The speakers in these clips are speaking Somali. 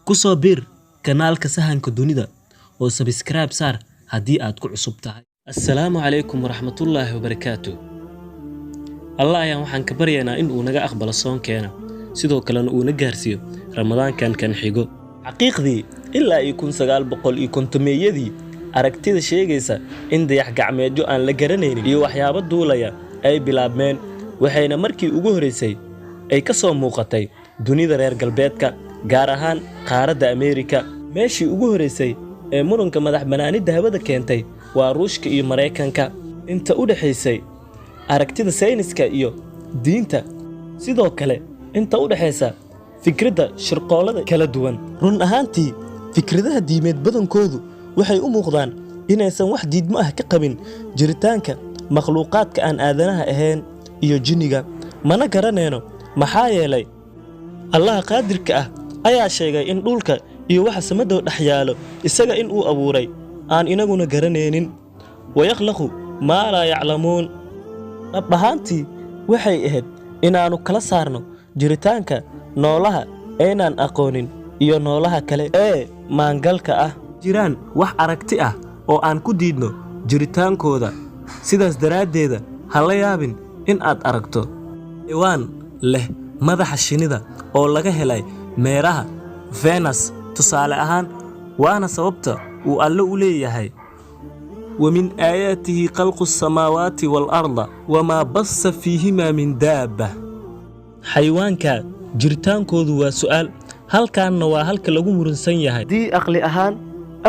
Ku soo biir kanaalka Sahanka Dunida oo subscribe saar haddii aad ku cusub tahay. Assalaamu calaykum waraxmatullaahi wabarakaatu. Allah ayaan waxaan ka baryaynaa in uu naga aqbalo soonkeena, sidoo kalena uu na gaarsiiyo Ramadaankan kan xigo. Xaqiiqdii, ilaa iyo 1950-meeyadii, aragtida sheegaysa in dayax gacmeedyo aan la garanaynin iyo waxyaabo duulaya ay bilaabmeen, waxayna markii ugu horreysay ay ka soo muuqatay dunida reer galbeedka, gaar ahaan qaaradda Ameerika. Meeshii ugu horreysay ee muranka madax bannaanida hawada keentay waa Ruushka iyo Maraykanka. Inta u dhexaysay aragtida sayniska iyo diinta, sidoo kale inta u dhexaysa fikradda shirqoollada kala duwan. Run ahaantii, fikradaha diimeed badankoodu waxay u muuqdaan inaysan wax diidmo ah ka qabin jiritaanka makhluuqaadka aan aadanaha ahayn iyo jinniga. Mana garanayno, maxaa yeelay Allaha qaadirka ah ayaa sheegay in dhulka iyo waxa samada dhex yaalo isaga in uu abuuray aan inaguna garanaynin. ويخلق ما لا يعلمون. Dhab ahaantii, waxay ahayd inaannu kala saarno jiritaanka noolaha aynaan aqoonin iyo noolaha kale ee maangalka ah. Jiraan wax aragti ah oo aan ku diidno jiritaankooda. Sidaas daraaddeeda, ha la yaabin in aad aragto xayawaan leh madaxa shinnida oo laga helay meeraha Venus tusaale ahaan, waana sababta uu Alle u leeyahay: ومن آياته خلق السماوات والأرض وما بث فيهما من دابة. Xayawaanka jiritaankoodu waa su'aal, halkaanna waa halka lagu muransan yahay. Haddii aqli ahaan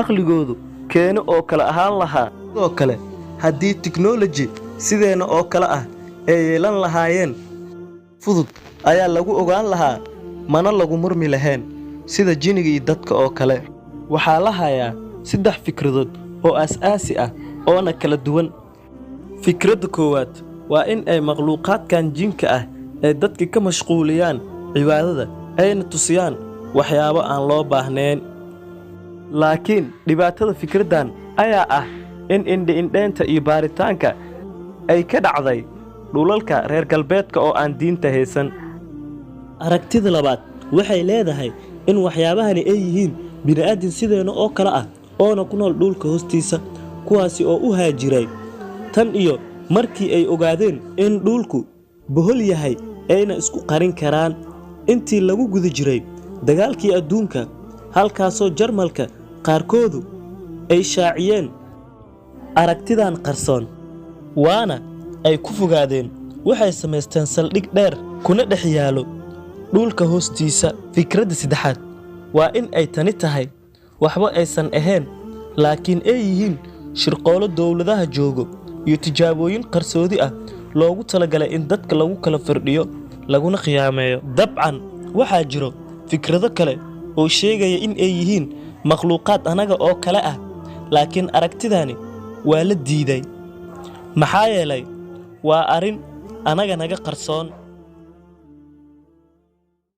aqligoodu keeno oo kale ahaan lahaa, sidoo kale haddii tiknoloji sideenna oo kale ah ay yeelan lahaayeen, fudud ayaa lagu ogaan lahaa, mana lagu murmi lahayn sida jinniga iyo dadka oo kale. Waxaa la hayaa saddex fikradood oo aasaasi ah oona kala duwan. Fikradda koowaad waa in ay makhluuqaadkan jinka ah ay dadka ka mashquuliyaan cibaadada, ayna tusiyaan waxyaabo aan loo baahnayn. Laakiin dhibaatada fikraddan ayaa ah in indhi-indheynta iyo baaritaanka ay ka dhacday dhulalka reer galbeedka oo aan diinta haysan. Aragtida labaad waxay leedahay in waxyaabahani ay yihiin bini'aadin sideena oo kale ah oona ku nool dhulka hoostiisa, kuwaasi oo u haajiray tan iyo markii ay ogaadeen in dhulku bohol yahay ayna isku qarin karaan intii lagu guda jiray dagaalkii adduunka, halkaasoo Jarmalka qaarkoodu ay shaaciyeen aragtidan qarsoon, waana ay ku fogaadeen. Waxay samaysteen saldhig dheer kuna dhex yaalo dhulka hoostiisa. Fikradda saddexaad waa in ay tani tahay waxba aysan ahayn, laakiin ay yihiin shirqoollo dowladaha joogo iyo tijaabooyin qarsoodi ah loogu talagalay in dadka lagu kala firdhiyo laguna khiyaameeyo. Dabcan, waxaa jiro fikrado kale oo sheegaya in ay yihiin makhluuqaad annaga oo kale ah, laakiin aragtidani waa la diiday, maxaa yeelay waa arrin annaga naga qarsoon.